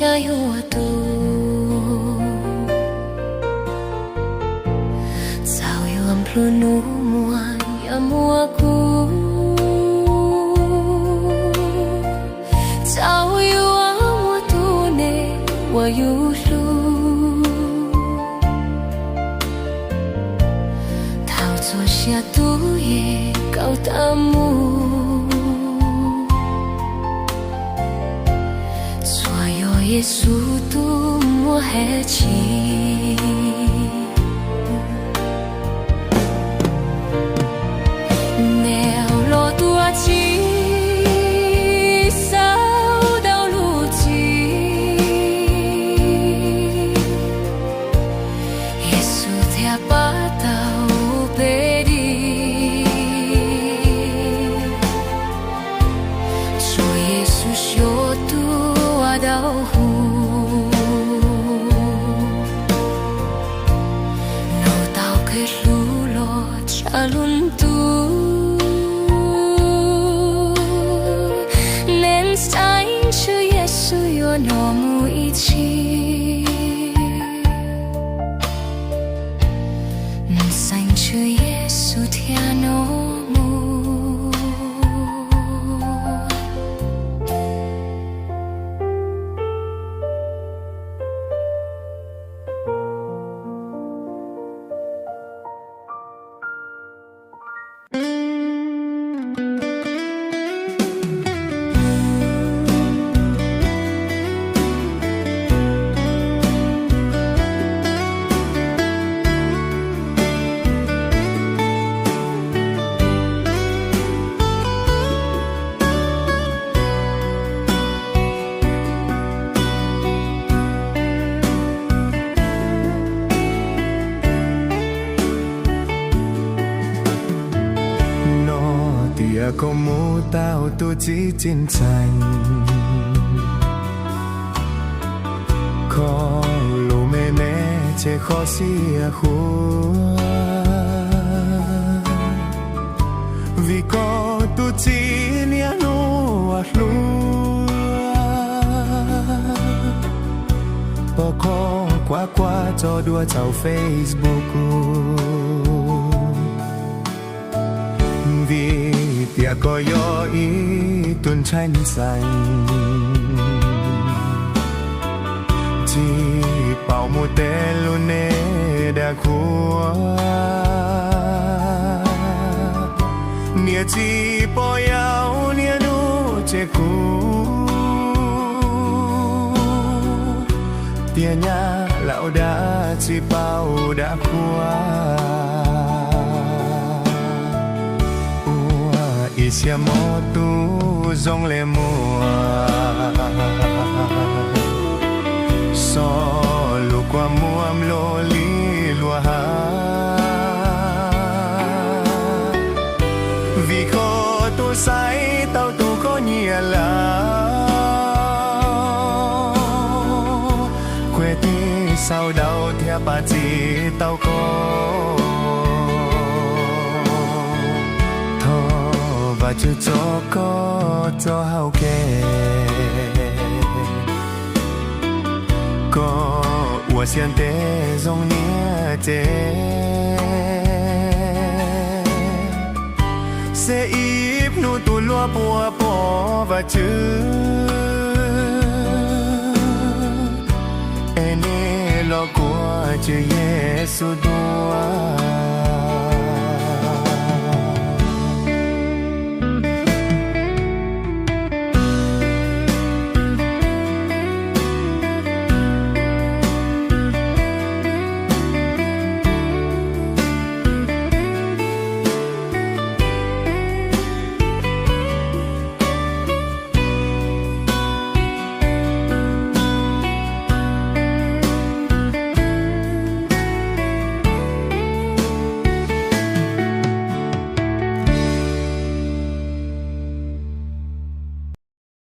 yog yuav tu, txaus yuav nplua nuj muag yuav muab kub, txaus yuav muab tus neeg uas yus hlub. Thaum txog sia tub yeg kaum tawm mus, tsuas yog Yexus tus muaj hwj chim. Neb los tuav txim, xaus tau lub txim. Yexus thiaj pab tau peb dim. Tsuas Yexus xyov tus uas tau hu, no tau kev hlub los tshaj lub ntuj. Neeg xeeb Tswv Yexus yuav noj mus ib txhis, xeeb Tswv Yexus thiaj noj mus. No tias koj mus tau tus txiv txim ntxeev, kho lus me me tseg kho siab huv, vim koj tus txiv niaj hnub hlub, pom koj kuav kuav tso dua txaus Facebook. Vim tias koj yog ib tug ntxhais ntxeev, tsis paub mus tej lus nej dag khuav, niam txiv pog yau niaj hnub tseg khuv, tiam nyab laus dag tsis paub dag khuav. Ua ib siab mob tus zoo le muag, so lus kua muag nplo li luag hav, vim koj tus xaiv tau tus koj nyiam lawm, kuv tij sau daus thiab pab txi tau koj. Thov Vajtswv txo koj txoj hau kev, koj ua siab ntev zoo niam tsev, xeb ib hnub tus luag puas pom Vajtswv, es nej los kuaj Tswv Yexus dua.